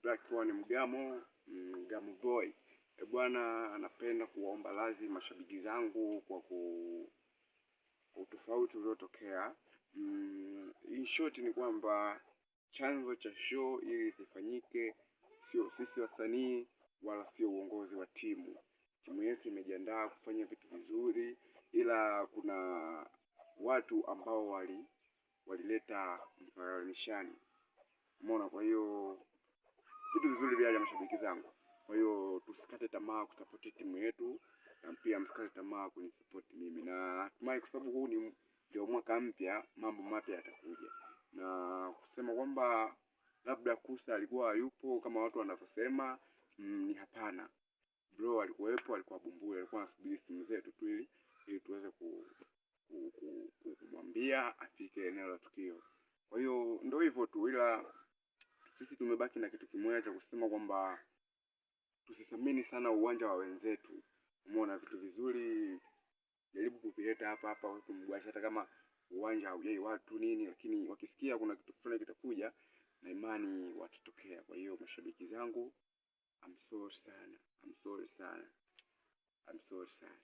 Black One Mgamo, Mgamo Boy. E bwana, anapenda kuwaomba radhi mashabiki zangu kwa utofauti uliotokea. In short ni kwamba chanzo cha show ili isifanyike sio sisi wasanii wala sio uongozi wa timu. Timu yetu imejiandaa kufanya vitu vizuri, ila kuna watu ambao walileta mfaranishani. Umeona, kwa hiyo vitu vizuri vya mashabiki zangu. Kwa hiyo tusikate tamaa kusapoti timu yetu na pia msikate tamaa kunisapoti mimi, na natumai kwa sababu huu ni ndio mwaka mpya, mambo mapya yatakuja, na kusema kwamba labda Kusa alikuwa hayupo kama watu wanavyosema, ni hapana. Bro alikuwepo, alikuwa Bumbuli, alikuwa anasubiri simu zetu tu ili tuweze kumwambia afike eneo la tukio. Kwa hiyo ndio hivyo tu, ila sisi tumebaki na kitu kimoja cha kusema kwamba tusithamini sana uwanja wa wenzetu. Umeona vitu vizuri, jaribu kuvileta hapa hapa Mgwashi, hata kama uwanja haujai watu nini, lakini wakisikia kuna kitu fulani kitakuja, na imani watatokea. Kwa hiyo mashabiki zangu, I'm sorry sana, I'm sorry sana, I'm sorry sana.